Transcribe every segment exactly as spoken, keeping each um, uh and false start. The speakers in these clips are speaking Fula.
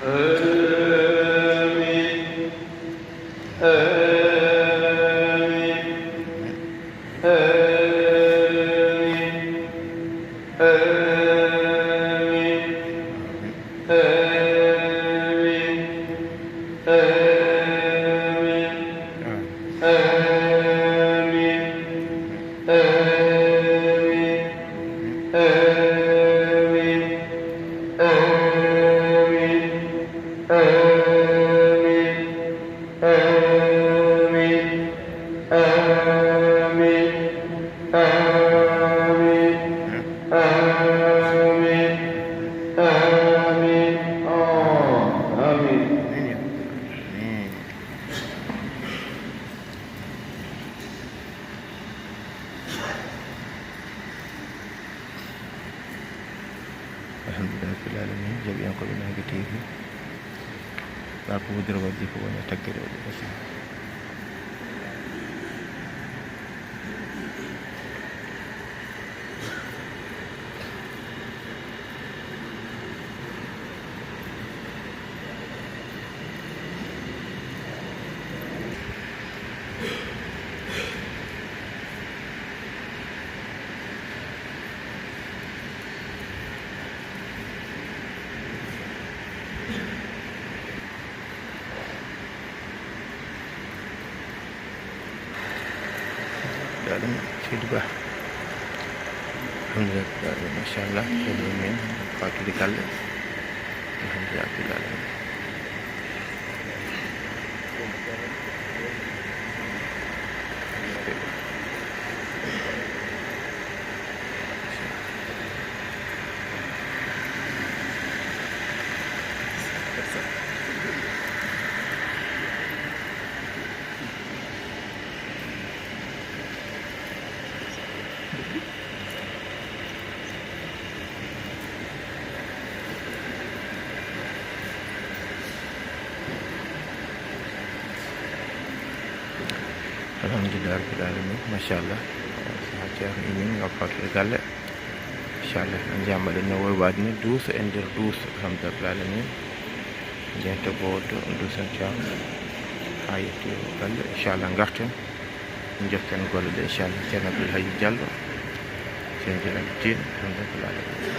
آمين. آمين. آمين. آمين. آمين. آمين. آمين. آمين. آمين. آمين. آمين. آمين. آمين. آمين. آمين. آه. آمين. Alhamdulillahi rabbil alamin, jaɓiyankooɓe Naange T V. Ɓa ko wudere waɗi ko woni e taggere o ɗum aussi. Ndaa ɗum, Seydi Ba. Alhamdulillah, machallah, Seydi men, faatude galle. Alhamdulillah, rabbil alamin. Alhamdulillah rabbil alamin, machallah. Saha ceerno imin ngam fawtude galle. Inchallah, en jiyama ɗen no wowi waade ni, duuso e nder duuso. Alhamdulillah rabbil alamin. Jeyta ko woddo, duusen ceerno. Ha yetti galle, inchallah, garten. Jokken golle ɗe, inchallah. Ceerno Abdoul Hayy Diallo. Ceerno Jalal Diin, alhamdulillah. Alhamdulillah.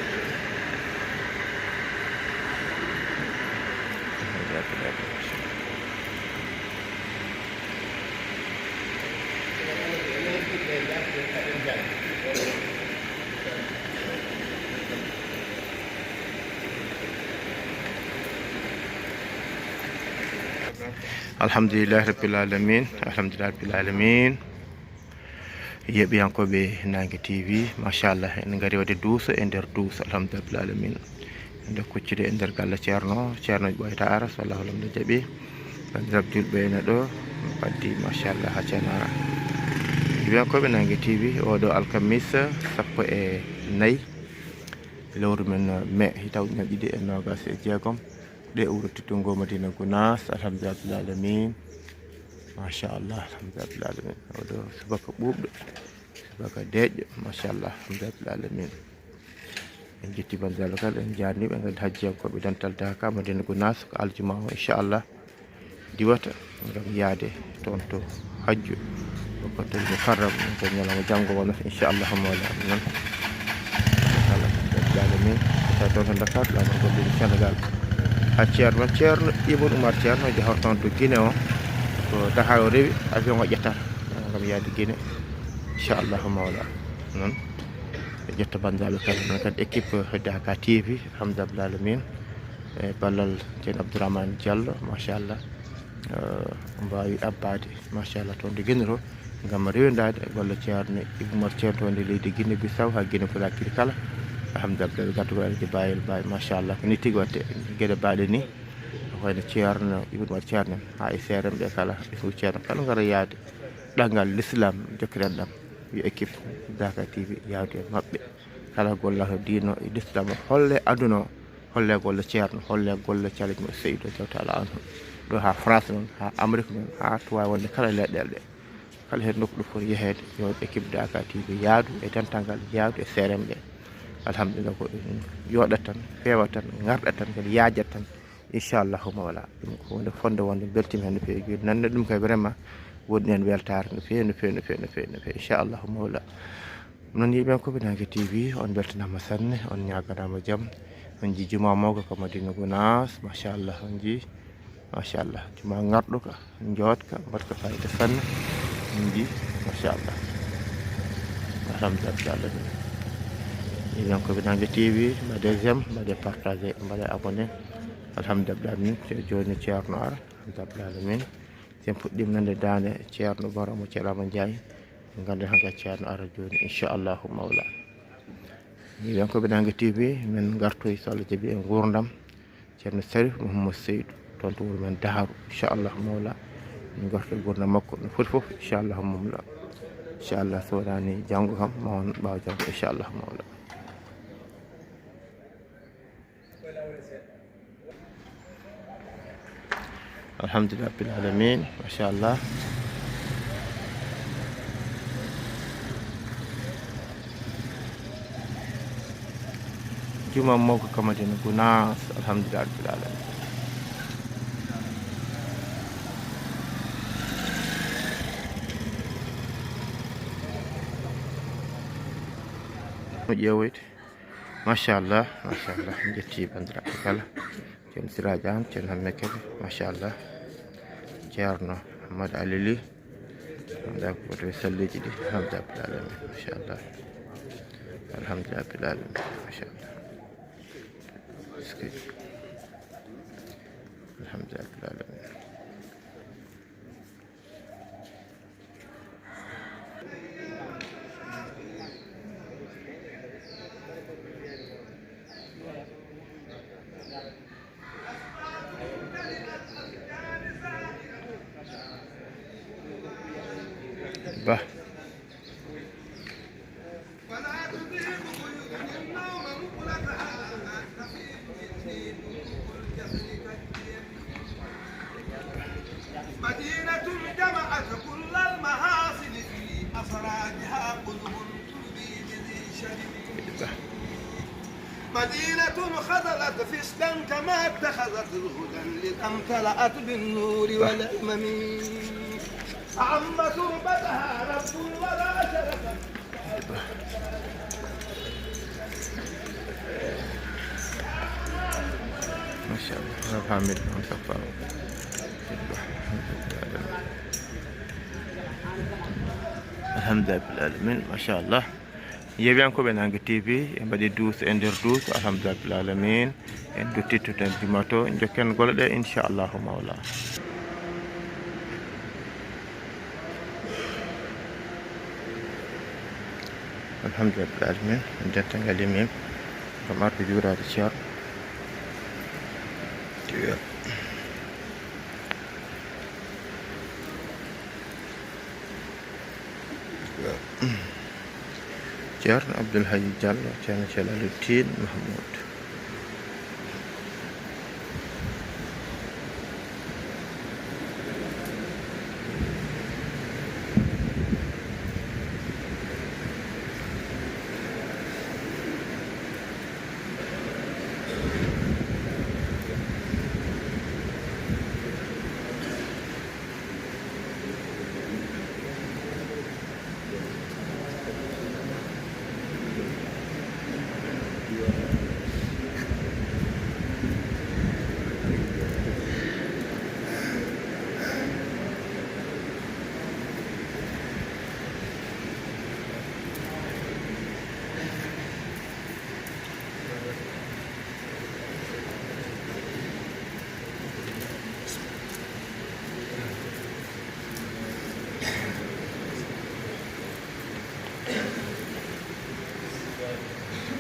Alhamdulillahi rabbil alamin. Alhamdulillahi rabbil alamin. Yeeɓiyankooɓe Naange T V, machallah, en ngari waɗde duuso e nder duuso, alhamdulillahi rabbil alamin. Nde kuccude e nder galle ceerno, ceerno Ɓooyata Aras, wallahu alam no jaɓi. Banndiraaɓe julɓe ene ɗo, faddi machallah ha ceerno ara. Yeeɓiyankooɓe Naange T V, oɗo alkamisa sappo e nayi lewru men mai, hitaande ujunere ɗiɗi e noogas e jeegom. Ɗe wuro teddungo Madina Gunaas, alhamdulillahi rabbil alamin. Machallah, alhamdulillahi rabbil alamin. Oɗo subaka ɓuuɓɗo, subaka deƴƴo, machallah, alhamdulillahi rabbil alamin. En jetti banndiraaɓe kala, en jaarniiɓe, en ngaddi hajjiyankooɓe dental Daaka, Madina Gunaas, ko aljuma o, inchallah, diwata ngam yaade toon to hajju. Ko Baytul Mukarram, ko ñalawma janngo wonata, inchallahu mawla. Noon, kala jaade min, tawi toon to Dakar, laamorgol leydi Sénégal. Ha ceerno, ceerno Ibn Oumar Ceerno jahor toon to Guinée o, ko Dakar o rewi, avion o ƴettata ngam yaade Guinée, inchallahu mawla. Noon, e ƴetta banndiraaɓe kala, noon kadi équipe Daaka T V, alhamdulillahi rabbil alamin. E ballal ceerno Abdourahmane Diallo, machallah. Eh, mbaawi abbaade, machallah, toon to Guinée to, ngam rewindaade e golle ceerno Ibou Oumar Ceerno toon e leydi Guinée Bissau haa Guinée Conakry kala. Alhamdulillah, ɓe ngaddi ko alhaji Bayel Baye, machallah, ko nii tigi waɗte, geɗe baaɗe nii. Ko wayno ceerno Ibou Oumar Ceerno en, haa e seerenɓe kala, e suudu ceerno kala, ngara yaade ɗanngal l'islam, jokkiren ɗam. Yo équipe Daaka T V yaadu e maɓɓe. Kala gollata diino e l'islam, holle aduna o, holle golle ceerno, holle golle Ceerno Seydi radiyallahu taala anhu. Ɗo haa France noon, haa Amérique noon, haa tuwa wonde kala leɗɗeele ɗe. Kala heen nokku ɗo foti yeheede, yo équipe Daaka T V yaadu e dental ngal, yaadu e seerenɓe. Alhamdulillah, ko ɗum yooɗat tan, feewat tan, ngarɗat tan, kadi yaajat tan. Inchallahu mawla. Ɗum ko hunde fonde wonde beltima heen no feewi. Jooni nande ɗum kay vraiment woni heen weltaare no feewi, no feewi, no feewi, no feewi, no feewi. Inchallahu mawla. Noon yiɓen ko Naange T V, on beltanaama sanne, on ñaaganaama jam. On nji juma mawka ka Madina Gunaas, machallah, on nji, machallah. Juma ngarɗuka, njooɗka, mbaɗka fayida sanne. On nji, machallah. Alhamdulillah, Rabbil Alamin. Yiɓen ko Naange T V, mbaɗe j'aime, mbaɗe partagé, mbaɗe abonné. Alhamdulillah, Rabbil Alamin. Te jooni Ceerno ara, Alhamdulillah, Rabbil Alamin. Sen puɗɗiima nande daande Ceerno Baro mo Ceerno Amadou Ndiaye. Nganndu hannga Ceerno ara jooni, inchallahu mawla. Yiɓen ko Naange T V, min ngartoy so Allah jaɓi e nguurndam Ceerno Sarif Mouhammad Seydou, toon to wuro men Daharu, inchallahu mawla. Min ngartoy nguurndam makko no foti fof, inchallahu mawla. Inchallah, so wonani janngo kam, ma won ɓaawo janngo, inchallahu mawla. Alhamdulillah Rabbil Alamin, machallah. Juma mawka ka Madina Gunaas, Alhamdulillah Rabbil Alamin. Mo ƴeewoyde. Machallah, machallah. En njetti banndiraaɓe kala. Ceerno Siraaji Aan, Ceerno Hammee Kebe, machallah. Ceerno Hammat Ali Lih. Alhamdulillah, ko to salleeji ɗi. Alhamdulillah, Rabbil Alamin. Machallah. Alhamdulillah, Rabbil Alamin. Machallah. Est-ce que Alhamdulillah, Rabbil Alamin. Bah. مدينة جمعت كل المحاسن في أسرارها قلوب تربي بذي شرف. مدينة خذلت فسدا كما اتخذت زهدا لذا امتلأت بالنور والأمم. أعم تربتها رب الورى شرفا. Machallah, Alhamdulillah, on sappa. Alhamdulillah, Rabbil Alamin, machallah. Yeewiyankooɓe Naange T V, en mbaɗi douze e nder douze, Alhamdulillah, Rabbil Alamin. En duttittuden juma to, jokken golle ɗe, inchallahu mawla. Alhamdulillah, Rabbil Alamin, en dental ngal yimɓe, ngam arde juuraade Ceerno. Ceerno Abdoul Hayi Diallo, Ceerno Jalaluddin Mahmoud.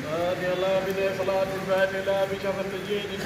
Faatiha laabi ɗe, salaatul faatiha laabi capanɗe jeeɗiɗi.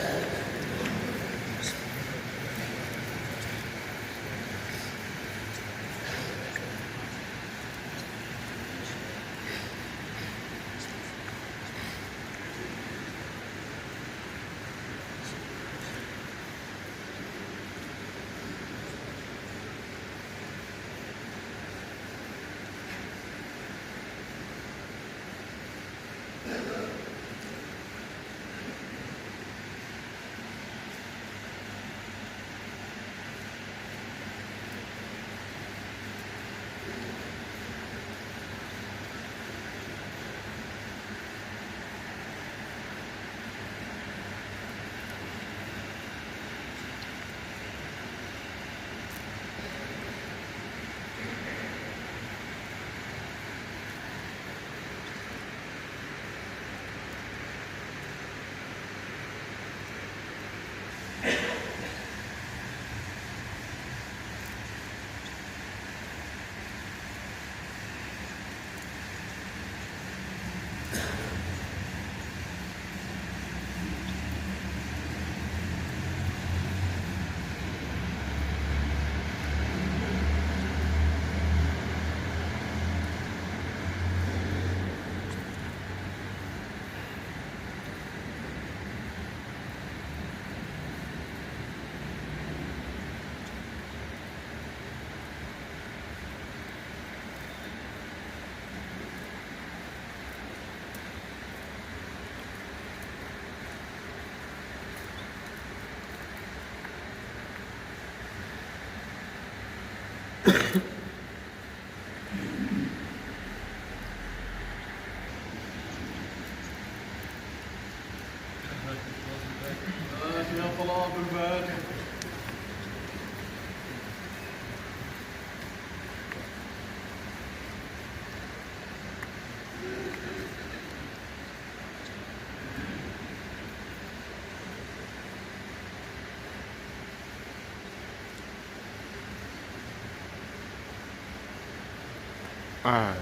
Ah.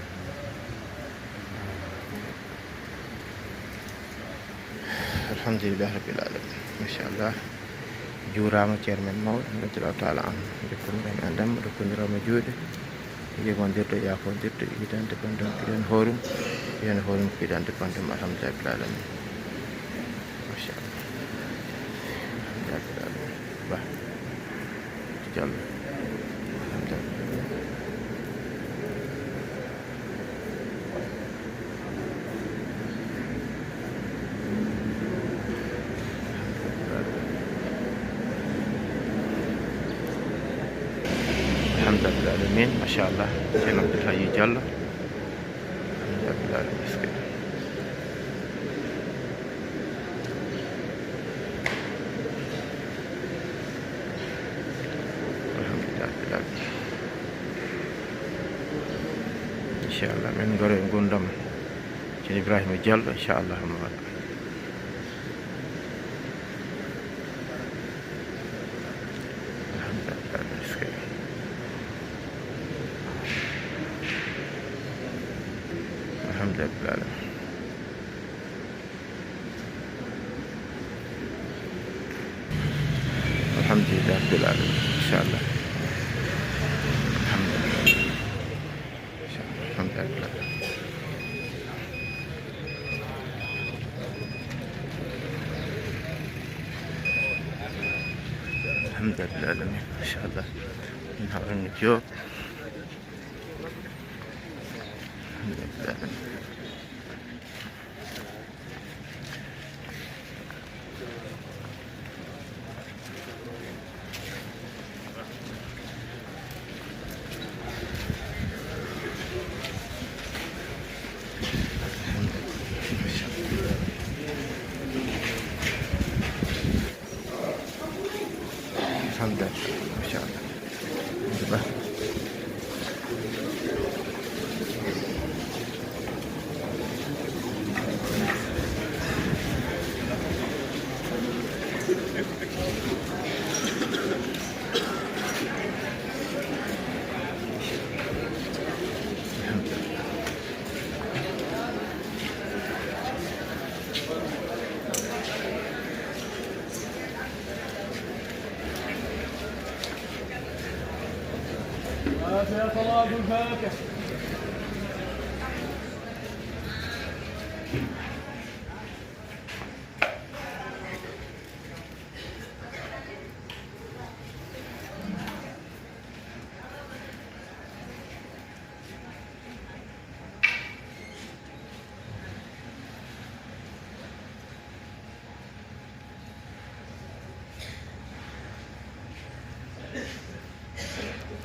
Alhamdulillah rabbil alamin. Machallah. Juuraama ceerno men mawɗo, radiyallahu taala anhu. Jokkondiral e ndam, jokkondiral e juuɗe. Yegondirɗo, yaafondirɗo, yiɗande ɓanndum, yiɗande hoorum, yiɗande hoorum, yiɗande ɓanndum. Alhamdulillah rabbil alamin. Machallah. Alhamdulillah rabbil alamin. Bah. Diallo. Alhamdulillah. Alhamdulillah alamin, machallah. Ceerno Abdoul Hayy Diallo. Alhamdulillah alamin, est-ce que Alhamdulillah rabbil alamin. Inchallah, min ngaro e ngurdam ceerno Ibrahima Diallo, inchallah, mo waɗa. Alhamdulillah, est-ce que Alhamdulillah. Alhamdulillah rabbil alamin, inchallah. Alhamdulillah. Inchallah. Alhamdulillah. Alhamdulillah alamin, inchallah. Min haɓan mi job. Alhamdulillah. Alhamdulillah. Machallah.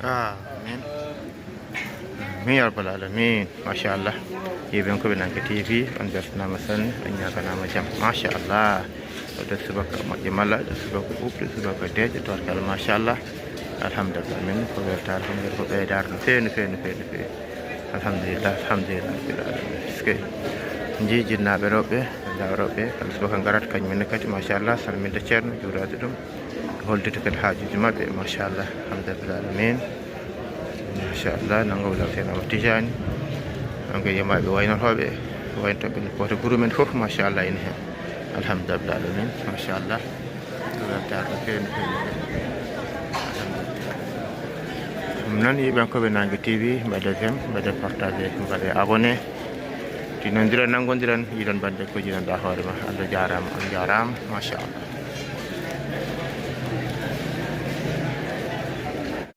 Amin. Amin ya rabbal alamin. Machallah. Yiɓen ko ɓe nanka T V, on beltanama sanne, on ñaganama jam. Machallah. Waɗde subaka moƴƴo malla, waɗde subaka ɓuuɓɗo, subaka deeƴo, tabarkalla, machallah. Alhamdulillah, min ko weltaare, ko nder ko ɓeydaare no feewi, no feewi, no feewi, no feewi. Alhamdulillah, alhamdulillah, rabbil alamin. Est-ce que njii jinnaaɓe rewɓe, ndaa rewɓe, kala subaka ngarat kañum ne kadi, machallah, salminde ceerno, juuraade ɗum, hollitde kadi haajuuji maɓɓe, machallah, alhamdulillah, rabbil alamin. Machallah, nanngo wulal seen Amadou Tijani. Nanngo yimaaɓe waynotooɓe, waynotooɓe no koota guru men fof, machallah, ene heen. Alhamdulillah, rabbil alamin, machallah. Weltaare no feewi, no feewi, no feewi. Alhamdulillah. Ɗum noon, yiɓen ko ɓe Nangue T V, mbaɗe j'aime, mbaɗe partagé, mbaɗe abonné. Tinondiren, nanngondiren, yiɗon bannde ko jiɗanɗaa hoore ma. Allah jaaraama, on jaaraama, machallah.